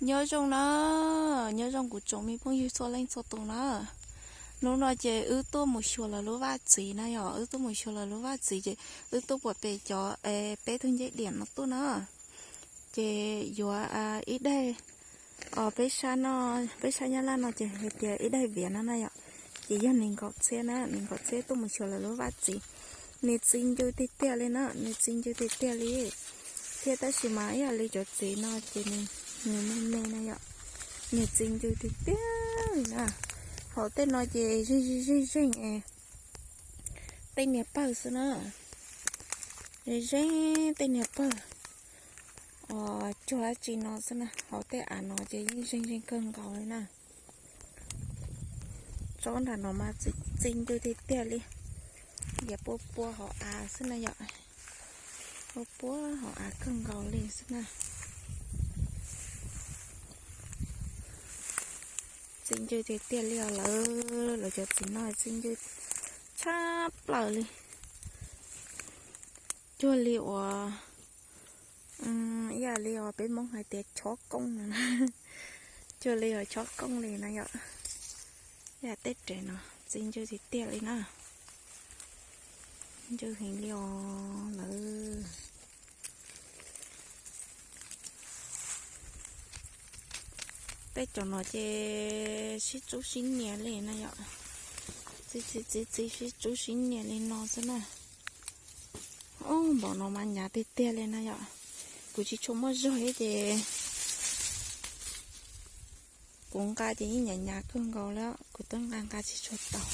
Nyob zoo na, nyob zoo kuv tsoom me phooj ywg txhua leej txhua tus na. Hnub no ces wb tuaj mus xyuas lawv lub vaj txiv na yom, wb tuaj mus xyuas lawv lub vaj txiv ces wb tuaj puas pem cov peb tug ncej diam no tuaj na. Ces yuav ib daig, peb sab no, peb sab Nyab Laj no ces hais tias ib daig viav no na yom. Ces yog nees nkaum txhiab na, nees nkaum txhiab tuaj mus xyuas lawv lub vaj txiv. Nws txi ncw tiag tiag li na, nws txi ncw tiag tiag li. Thiab tab sis mas ib yam li cov txiv no ces nws me me na yom, nws txi ncw tiag tiag li na. Hauv tej no ces zeeg zeeg zeeg zeeg, tej niag pawg xwb na, zeeg zeeg tej niag pawg, cuag dab tsi no xwb na. Hauv tej av no ces yeej zeeg zeeg kawg nkaus li na. Tsob nram no mas txi ncw tiag tiag li, yam pua pua hauv av xwb na yom, pua pua hauv av kawg nkaus li xwb na. Txi ncw tiag tiag li os lawv, lawv cov txiv no txi ncw tshaj plaws li. Cuag li uas, ib yam li uas peb Hmoob hais tias chob kooj no, cuag li uas chob kooj li na yom. Yam tej rev no txi ncw tiag tiag li na, ncw heev li os lawv. Tej cov no ces sib tsub sib nyiam li na yom, txi txi txi txi sib tsub sib nyiam li no xwb na. Npaum no mas hnyav tiag tiag li na yom, kuv tsis tshua muaj zog thiab ces kuv nqa ces yeej hnyav hnyav kawg nkaus li, kuv twb nqa nqa tsis tshua tau.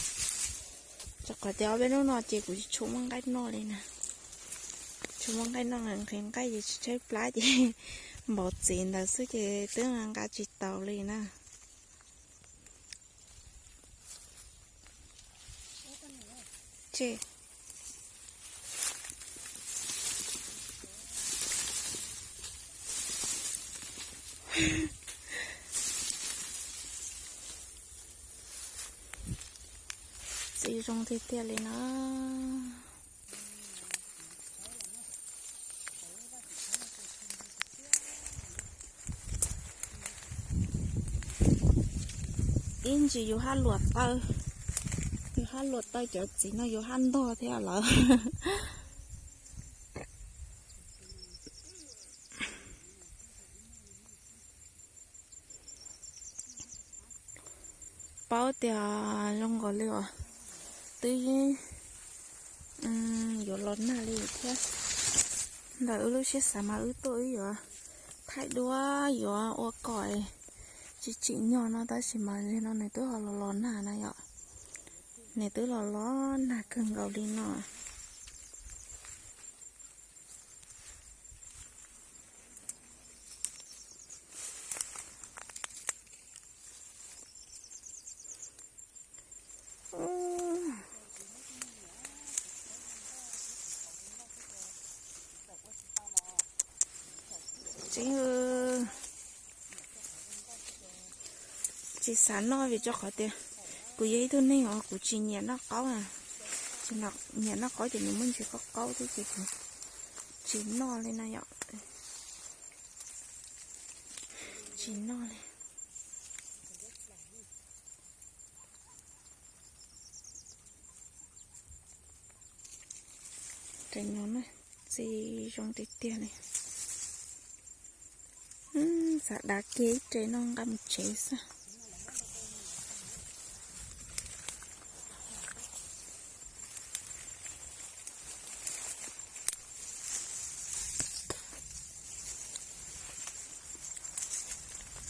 Rau qhov tias ob peb hnub no ces kuv tsis tshua muaj nqaij noj li na, tsis tshua muaj nqaij noj, nqhis nqaij ces tsis tshaib plab ces npaum txiv ntawd xwb ces twb nqa nqa tsis tau li na. Txi zoo tiag tiag li na. Ib ntsis yus haj luam taw, yus haj luam taw cov txiv no yus haj ntog thiab lawm. Paub tias zoo nkaus li os, twb yuav los nag li thiab. Ntawm wb lub siab xav mas wb tuaj wb yuav thaij duab yuav ua kom tsis tsim nyog no tab sis mas li no nws twb ho los los nag na yom. Nws twb los los nag kawg nkaus li no. Tseeb, tsis xav noj vim rau qhov tias kuv yog ib tug neeg os kuv tsis nyiam noj qaub na. Tsis nyiam noj qaub ces nws muaj ntsis qaub qaub thiab ces kuv tsis noj li na yom. Tsis noj li. Txi zoo tiag tiag li. Xav dav kiag ib re noj nqa mus tsev xwb.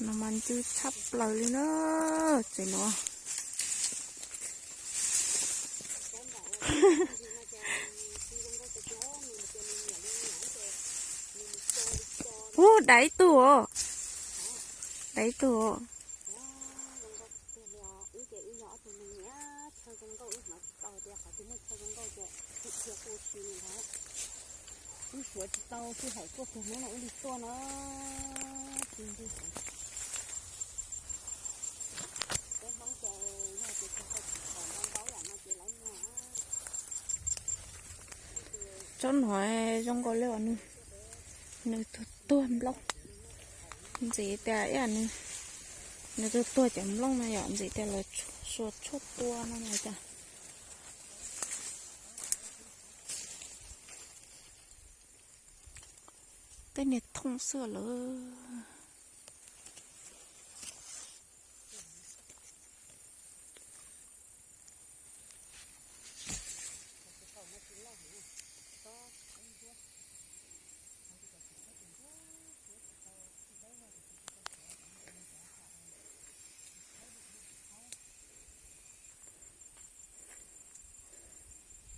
No mas ncw tshaj plaws li na, tsev no. Ub, dav ib tug os, dav ib tug os. Wb suav tsis tau sij hawm tuaj puag hnub no wb li tuaj na. Tsob no zoo nkaus li nws tuag tuag nplaub. Ntxim tias ib yam nws tuag tuag cov nplooj no yom, ntxim tias lawv suas tshuaj tua no na cas. Tej niag thooj xwb lawm.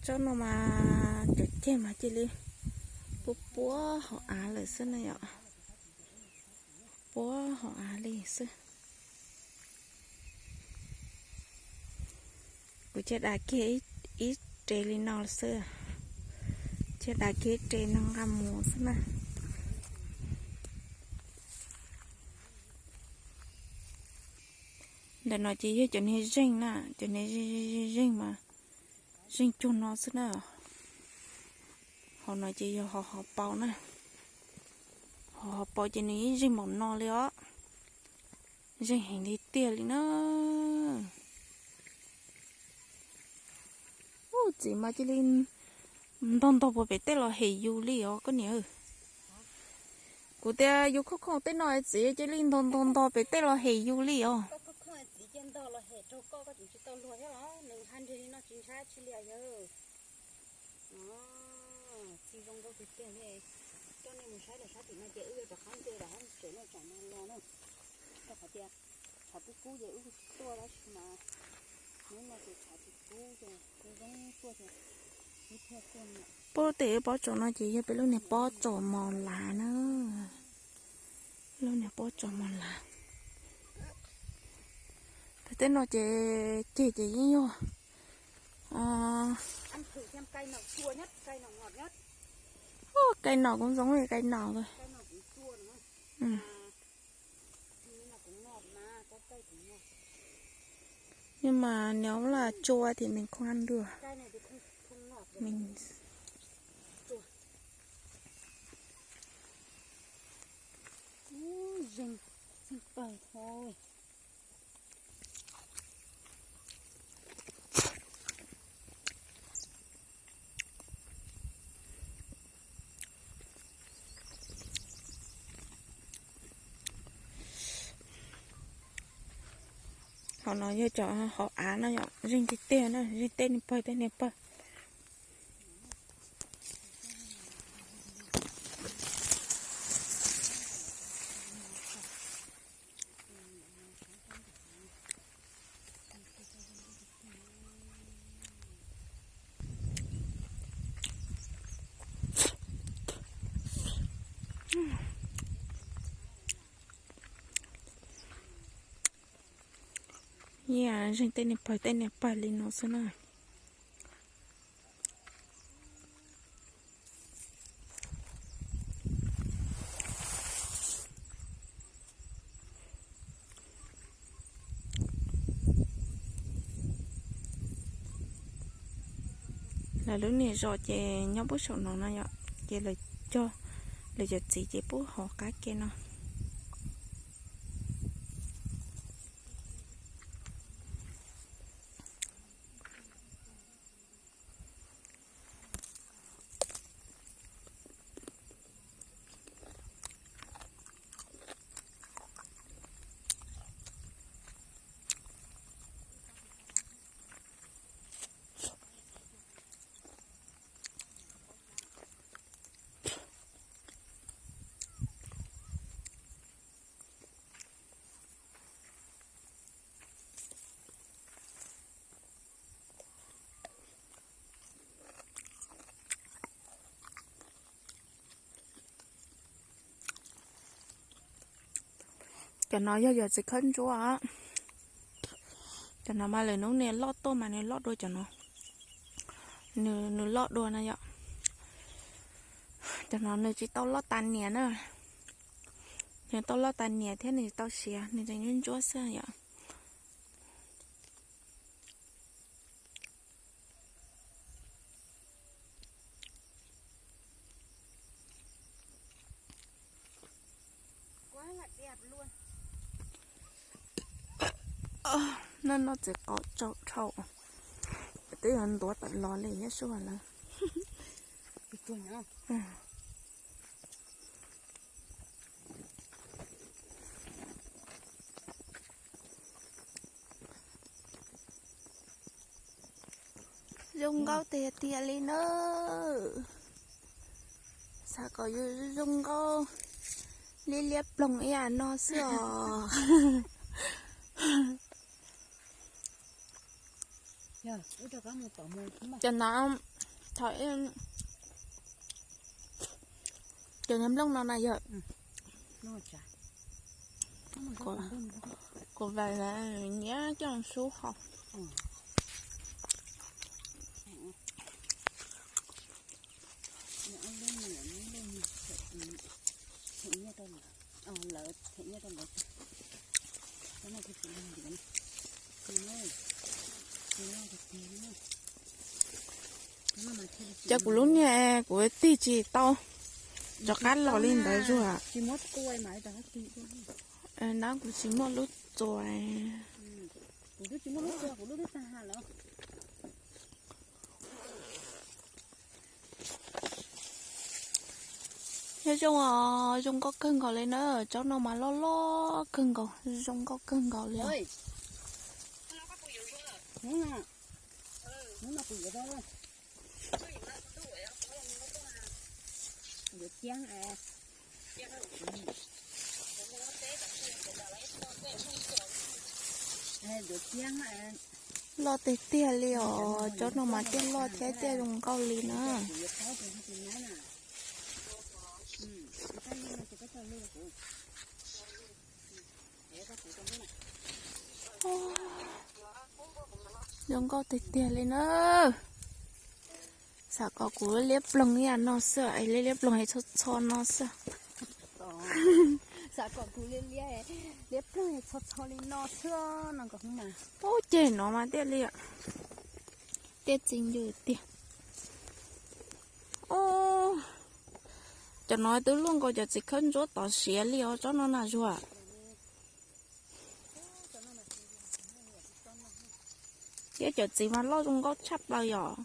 Tsob no mas cov ceg mas cia li puab puab hauv av lawm xwb na yom. Puab hauv av li xwb. Kuv cia li da kiag ib res li no xwb. Cia li da kiag ib res no nqa mus xwb na. Ntawm no ces yog cov niag zeeg na, cov niag zeeg mas zeeg cuag no xwb na. Hauv no ces yog hauv hauv paus na. Hauv hauv paus ces nws yeej zeeg npaum no li os. Zeeg heev li tiag li na. Ub, txiv mas cia li ntog ntog puag pem tej los hem yus li os koj niam. Kuv tias yus khooj khooj tej no txiv cia li ntog ntog ntog pem tej los hem yus li os. Txi zoo nkauj tiag tiag li. Coj nej mus saib lawm sab tim no ces wb yuav rov qab nce rov qab tsev no tsam no los na. Rau qhov tias tshav kub kub ces wb tsis tuaj tab sis mas hnub no ces tshav tsis kub ces zoo zoo tuaj ces wb thiaj tuaj na. Pub tej pob tsaus no ces yog peb lub niag pob tsaus mos lav na. Lub niag pob tsaus mos lav. Pem tej no ces ceg ces yeej yog kai nom kuv ntxoov li kai nom. Nhưng mà nếu là chua thì mình không ăn được. Mình Hauv no yog cov hauv av no yom, zeeg tiag tiag na, zeeg tej niag pawg tej niag pawg. Yeej zeeg tej niag pawg tej niag pawg li no xwb na. Lawv lub niag zos ces nyob pub saum no no yom, ces lawv cog, lawv cov txiv ces pub hauv qab ke no. Cov no yog yog txiv khawb ntsuab. Cov no mas lawv hnub niaj loj tuaj mas nws loj dua cov no. Nws, nws loj dua no yom. Cov no nws tsis tau loj tas niam na. Nws tau loj tas niam thiab nws tsis tau siav, nws tseem ntsuab ntsuab xwb yom. Noj noj txiv qaub tsaus dhau, twb yog ntuav tawm los li thiab sub lawm. Zoo nkauj tiag tiag li na. Xav kom yus zoo nkauj liab liab ploog ib yam no xwb os. Cov no, thaum cov nplooj no na yog kuv vam nyiam coj sub hau. Cov kuv lub niag kuv tig tsis tau rov qab los li ntawd zuag. Nab kuv tsis muaj lub txuas. Nyob zoo os, zoo nkauj kawg nkaus li na, tsob no mas loj loj kawg nkaus, zoo nkauj kawg nkaus li. Loj tiag tiag li os, tsob no mas tiaj loj thiab tiaj zoo nkauj li na. Zoo nkauj tiag tiag li na. Xav kom kuv liab ploog ib yam no xwb, liab liab ploog es txho txho no xwb. Xav kom kuv liab liab, liab ploog es txho txho li no xwb no. Ub, ceg no mas tiaj li, tiaj txi ncw tiag. Cov no twb luaj nkaus cov txiv khawb ntsuab tod siav li os, tsob no na zuag. Thiab cov txiv mas loj zoo nkauj tshaj plaws yom.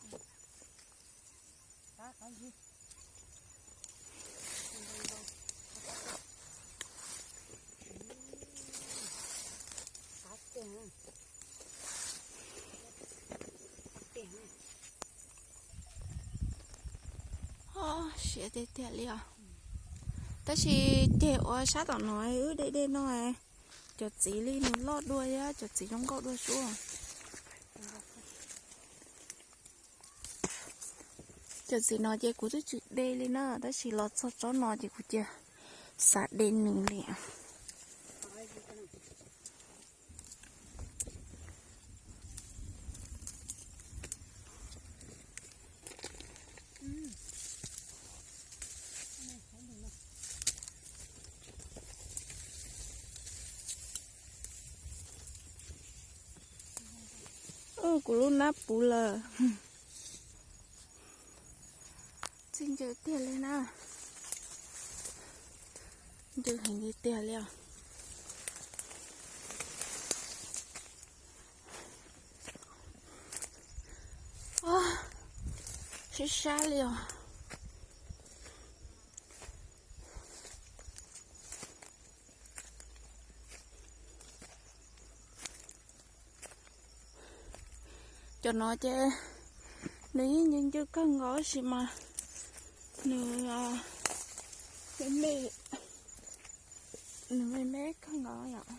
Siav tiag tiag li os. Tab sis ceg ua sab tom no wb de dej no, cov txiv li nws loj dua thiab cov txiv zoo nkauj dua sub. Cov txiv no ces kuv twb tsis de li na, tab sis los txog tsob no ces kuv cia xav de nws li. Kuv lub nab puv lawm. Txi ncw tiag li na. Ncw heev li tiag li os. Sib sab li os. Cov no ces nws yeej ncw ncw kawg nkaus tab sis mas nws me me, nws me me kawg nkaus yom.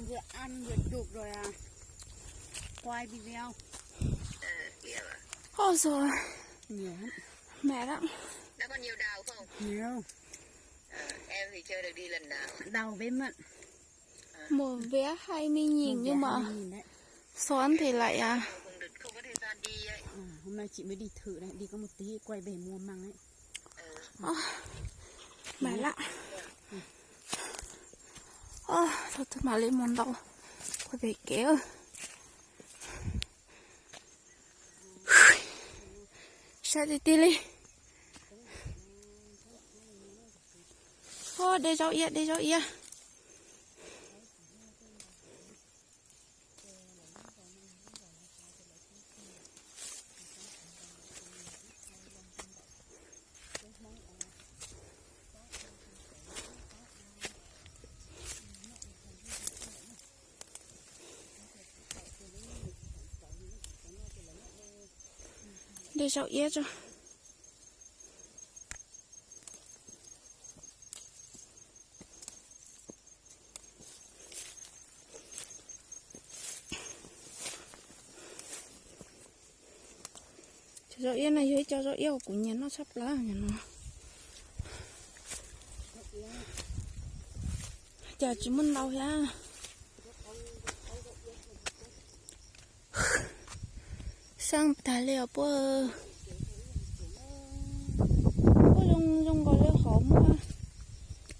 Vừa ăn vừa chụp rồi à. Quay video. Ôi rồi. Nhiều lắm. Mệt lắm. Nó có nhiều đầu không? Nhiều. Ờ, em thì chưa được đi lần nào. Đầu với mận. Một vé hai mươi nghìn nhưng mà xoắn thì lại à, Hôm nay chị mới đi thử này, đi có một tí quay về mua măng ấy. Ơ, mệt lắm. Ơ, thôi tôi mà lên món đâu. Quay về kéo. Sab tiag tiag li. Ơ, de zaub iab, de zaub iab. De zaub iab tso. Cov zaub iab no yog ib co zaub iab uas kuv nyiam noj tshaj plaws no. Cas tsis muaj ntau thiab. Seej tag li os puab. Puab zoo zoo nkaus li hov muaj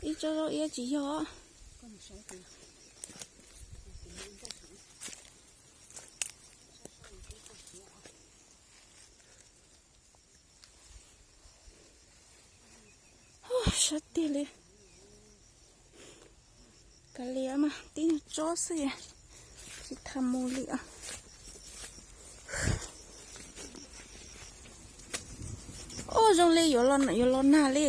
ib tsob zaub iab tsis yog. Sab tiag li. Kav liam mas tib nyuag tsob xwb, tsis tham mus li. Ub, zoo li yuav los nag li.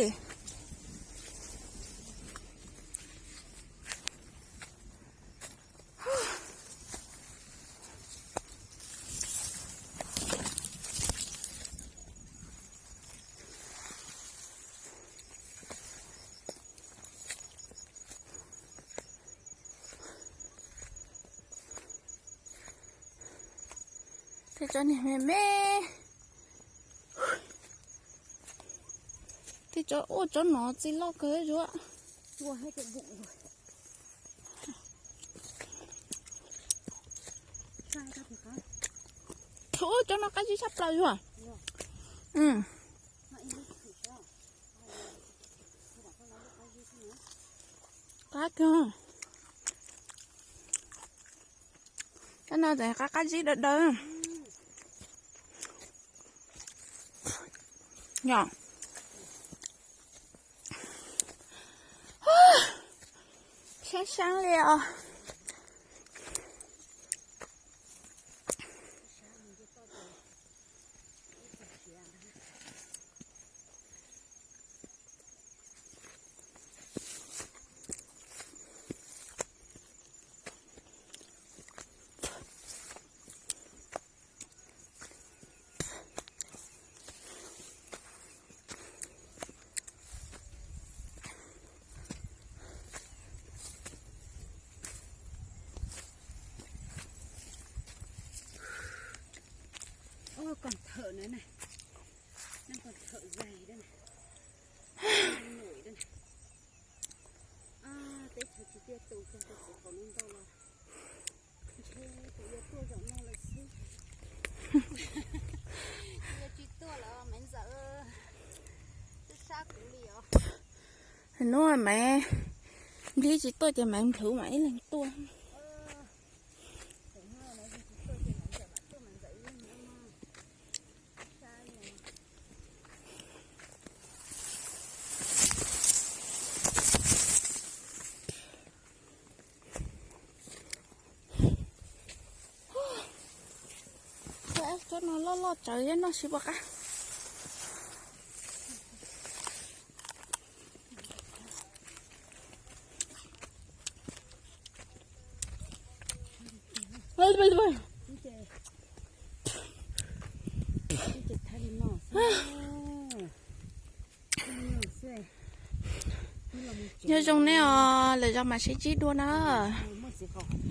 Tej tsob niag me me. Tej tsob, ub, tsob no txi loj kawg zuav. Ub, tsob no qab zib tshaj plaws zuav. Qab kawg. Cov no ces qab qab zib daw daw. Yog. Seeb seeb li os. Oj, koj thawm na, koj thawm zais na, num na. Teb chaws tsis tiaj tus kiag rau kuv qhov no ntau los ntshe kuv yuav tuaj zaum no lawm xwb. Kuv yuav tsis tuaj lawm Maiv Ntxawm, twb sab kuv li os. Hnub Maiv Nplib tsis tuaj ces Maiv Nplhuv mam ib leeg tuaj. Cov no loj loj tsawv thiab noj tsis pom qab. Nyob zoo nej os, lwm zaus mam sib ntsib dua na. Muaj txiv Koj